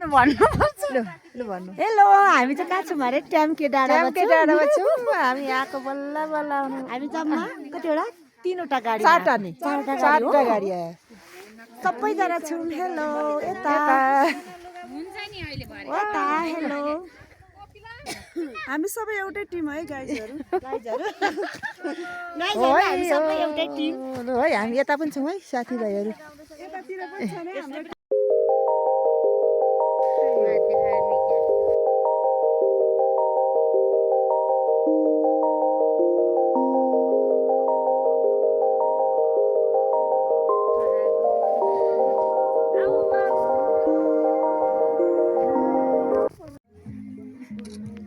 hello हामी चाहिँ कहाँ छौँ अरे ट्याम्के डाँडामा छौँ हामी आएको बल्ल बल्ल आउनु हामी जम्मा कतिवटा 3वटा गाडी चारवटा गाडी आयो सबैजना छौँ हेलो यता हेलो हामी सबै एउटै टिम है गाइजहरु हामी सबै एउटै टिम है हामी यता पनि छौँ है साथीभाइहरु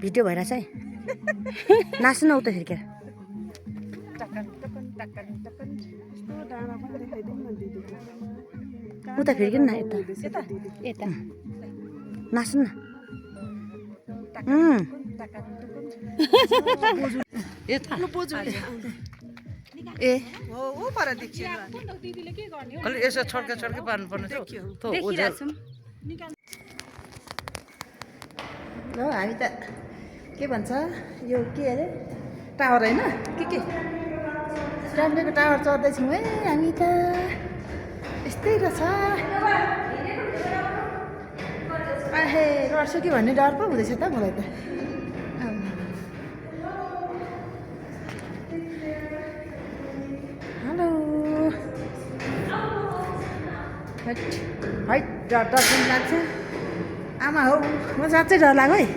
भिडियो भइरहेछ है नाच्नु न उता फेरि उता फेरि न यता नाच्नु न ए हो उ पर देखियो अलि यसो छड्के पार्नु पर्ने ल हामी त के भन्छ यो के अरे टावर हैन के ट्याम्केको टावर चढ्दैछौँ है हामी त यस्तै रहेछ आहे लड्छु कि भन्ने डर पो हुँदैछ त मलाई त हेलो है डर पनि लाग्छ आमा हो म साँच्चै डर लाग्यो है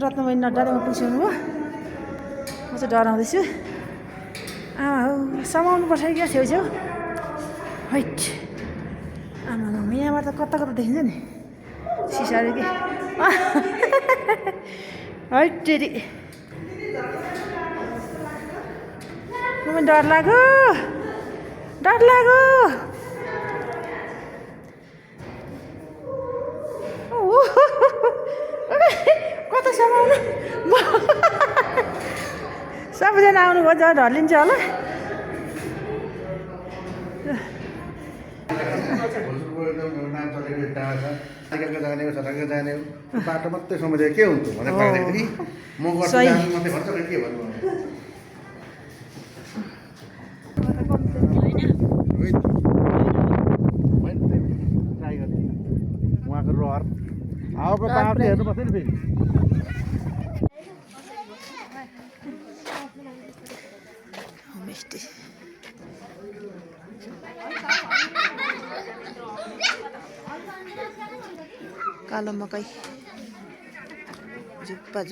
रत्नबहिनी नडरेमा पुग्छौँ हो म चाहिँ डराउँदैछु आमा हो समाउनुपर्छ क्या छेउछेउ हैट आमा यहाँबाट त कता कता देखिन्छ नि सिसाहरू कि हैट तेरि मलाई डर लाग्यो कता समाउनु सबैजना आउनुभयो जहाँ ढलिन्छ होला बाटो मात्रै समझेको के हुन्छ भने पार्दाखेरि म गर्छु मात्रै भन्छ के भन्नु उहाँको रहर हावाको पाहाड हेर्नु पर्छ नि फेरि होमस्टे कालो मकै झुप्पा छ